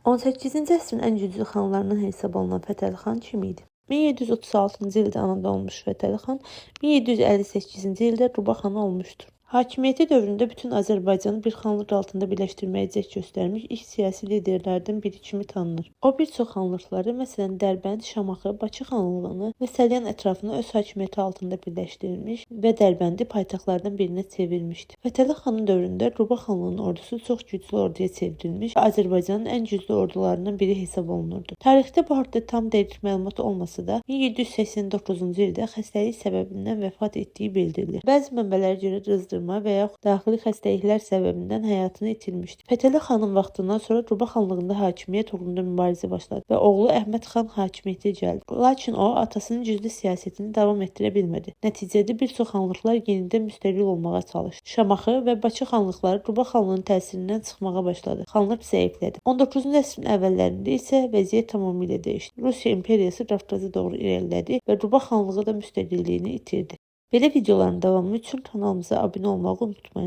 18-ci əsrin ən güclü xanlarından hesab olunan Fətəli xan kim idi? 1736-cı ildə anadan olmuş Fətəli xan 1758-ci ildə Quba xanı olmuşdur. Hakimiyyəti dövründə bütün Azərbaycanı bir xanlıq altında birləşdirməyə cəhd göstərmiş ilk siyasi liderlərdən biri kimi tanınır. O bir çox xanlıqları, məsələn Dərbənd, Şamaxı, Bakı xanlığını və Salyan ətrafını öz hakimiyyəti altında birləşdirmiş və Dərbəndi paytaxtlardan birinə çevirmişdi. Fətəli xanın dövründə Quba xanlığının ordusu çox güclü orduya çevrilmiş və Azərbaycanın ən güclü ordularından biri hesab olunurdu. Tarixdə bu haqda tam dəqiq məlumat olmasa da 1789-cu ildə xəstəlik səbəbindən vəfat etdiyi bildirilir. Bəzi mənbələrə görə qızdırma və yaxud daxili xəstəliklər səbəbindən həyatını itirmişdi. Fətəli xanın vaxtından sonra Quba xanlığında hakimiyyət uğrunda mübarizə başladı və oğlu Əhməd xan hakimiyyətə gəldi. Lakin o atasının güclü siyasətini davam etdirə bilmədi. Nəticədə bir çox xanlıqlar yenidən müstəqil olmağa çalışdı. Şamaxı və Bakı xanlıqları Quba xanlığının təsirindən çıxmağa başladı. Xanlıq zəiflədi. 19-cu əsrin əvvəllərində isə vəziyyət tamamilə dəyişdi. Rusiya imperiyası Qafqaza doğru irəlilədi və Quba xanlığı da müstəqilliyini itirdi. Belə videoların davamı üçün kanalımıza abunə olmağı unutmayın.